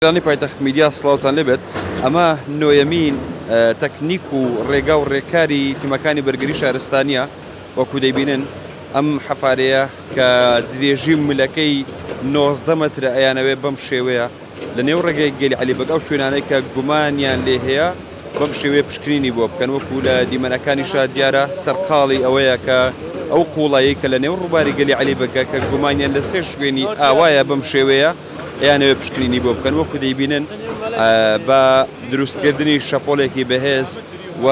ئێرانی پایتەخت میدیا سڵاوتان لێبێت ئەمە نۆیەمین تەکنیک و ڕێگا و ڕێکاری تیمەکانی بەرگری شارستانیە وەکو دەیبینن ئەم حەفارەیە کە درێژی ملەکەی 90 مەترە ئەیانەوێ بەم شێوەیە لە نێو ڕێگەی گەلی عەلی بەگ ئەو شوێنانەی کە گومانیان لێ هەیە بەم شێوەیە پشکنینی بۆ بکەن وەکو لە دیمەنەکانیشا دیارە سەرقاڵی ئەوەیە کە ئەو قوڵایی کە لە نێو ڕووباری گەلی عەلی بەگە کە گومانیان لە سێ شوێنی ئاوایە بەم شێوەیە ئەیانەوێت پشکنینی بۆ بکەن وەکو دەیبینن بە دروستکردنی شەپۆلێکی بەهێز و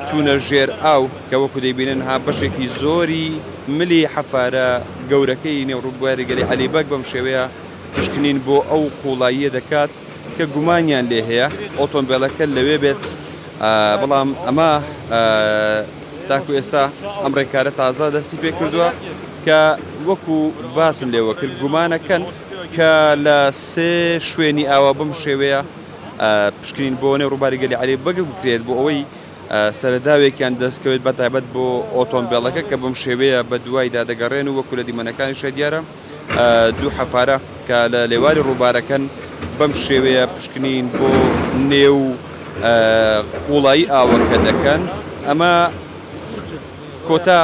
چوونە ژێر ئاو کە وەکو دەیبینن ها بەشێکی زۆری ملی حەفارە گەورەکەی نێو ڕووباری گەلی عەلی بەگ بەم شێوەیە پشکنین بۆ ئەو قوڵاییە دەکات کە گومانیان لێ هەیە ئۆتۆمبێلەکە لەوێ بێت بەڵام ئەمە تاکو ئێستا ئەم ڕێکارە تازە دەستی پێ کردووە کە وەکو باسم لێوە کرد گومانەکەن کە لە سێ شوێنی ئاوا بەم شێوەیە پشکنین بۆ نێو ڕووباری گەلی عەلی بەگ بکرێت بۆ ئەوەی سەرەداوێکیان دەستکەوێت بە تایبەت بۆ ئۆتۆمبێلەکە کە بەم شێوەیە بە دوایدا دەگەڕێن و وەکو لە دیمەنەکانیشە دیارە دوو حەفارە کە لە لێواری ڕووبارەکەن بەم شێوەیە پشکنین بۆ نێو قوڵایی ئاوەکە دەکەن ئەمە کۆتا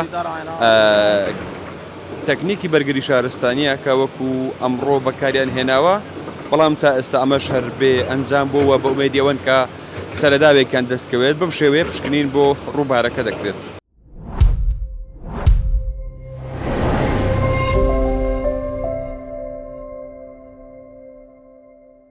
تەکنیکی بەرگری شارستانیە کە وەکو ئەمڕۆ بەکاریان هێناوە بەڵام تا ئێستا ئەمەش هەر بێ ئەنجام بووە بە ئومێدی ئەوەن کە سەرەداوێکیان دەستکەوێت بەم شێوەیە پشکنین بۆ ڕووبارەکە دەکرێت.